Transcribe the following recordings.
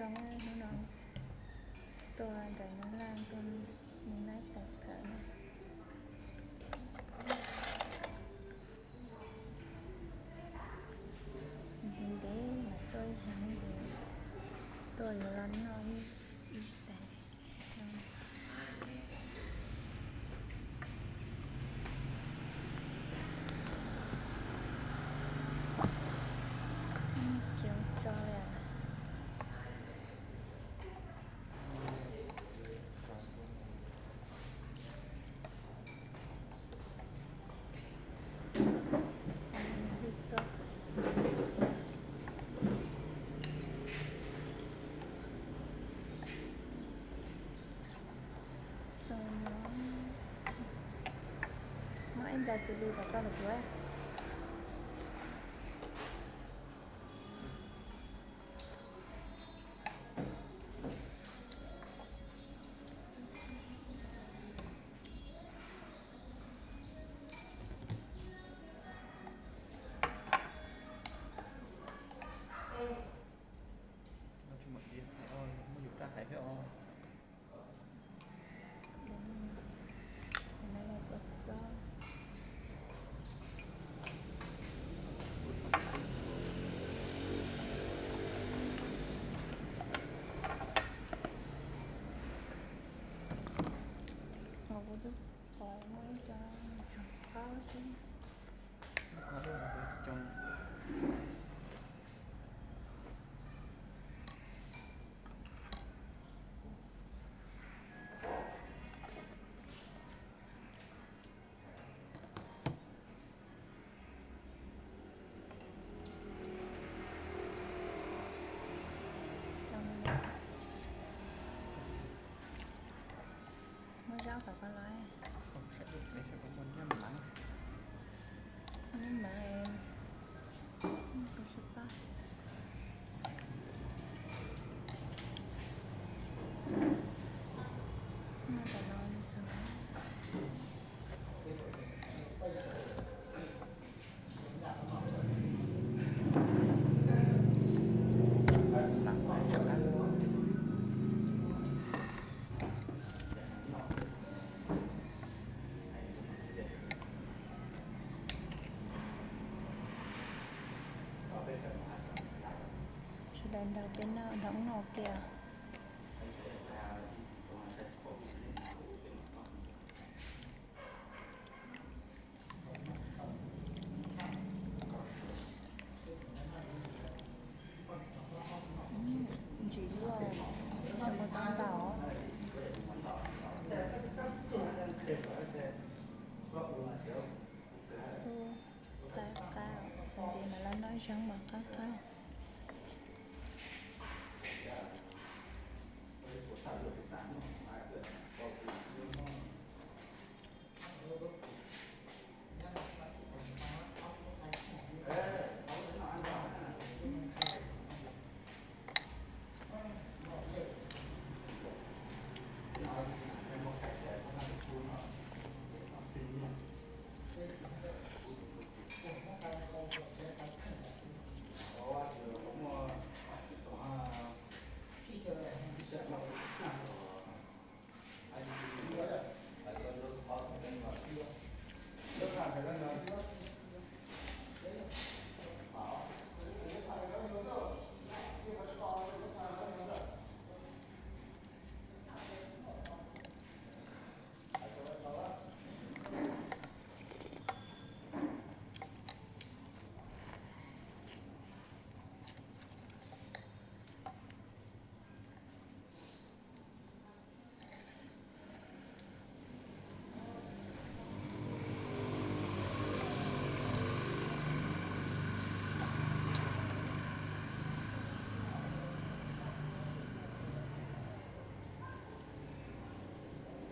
Hnub no tuaj nram Nyab Laj tuaj mus naib tawm phawm na. Ntev ntev mas tuaj ib zaug ces tuaj yuav los noj ib tais. Tsis tso li. Muab ib nta txiv lws kom tau los kuv. Muab yus raj hais thiab os. Kuv twb pom muaj ib co tseem qab xwb. Muaj zaub tom ko los? Nyob mas, kuv tsis paub. Nyob tom no ntxhw. Sawv daws nrog peb noj, nrog wb noj kiag. Ntsim luaj, cov mus tau ntau. Qab qab, ntev mas lawv noj zeeg mas qab qab.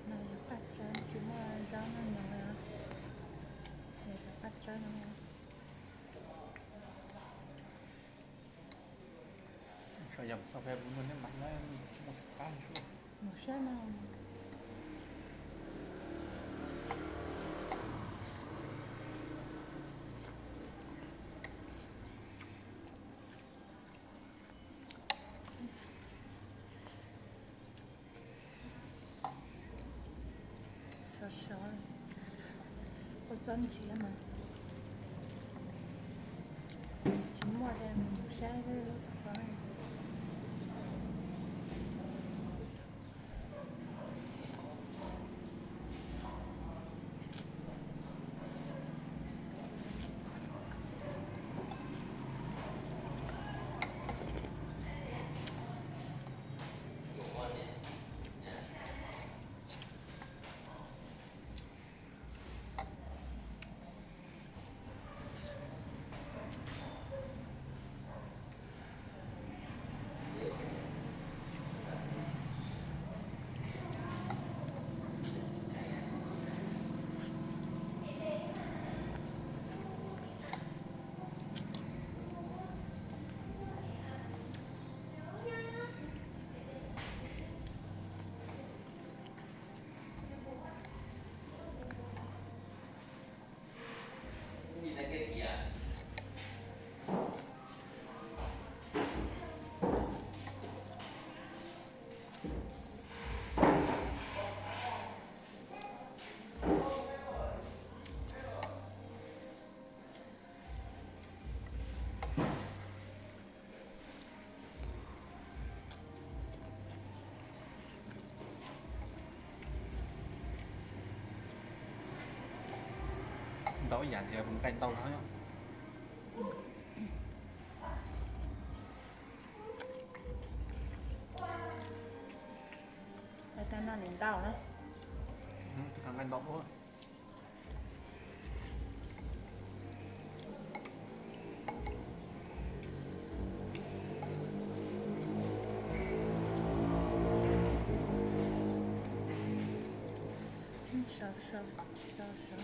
No yog paj tsawb, tsis muaj zaub noj nyoos li. Yog cov paj tsawb no. Tso yam txog peb mus noj neb mas na, tsis muaj qab li sub. Mus saib no. Sov, ua txob ntshiab mas tsis muaj, mus saib lub tom qab. Ntau ib yam tias nqaij ntau no. Nqaij ntau na. Sau, sau, sau, sau.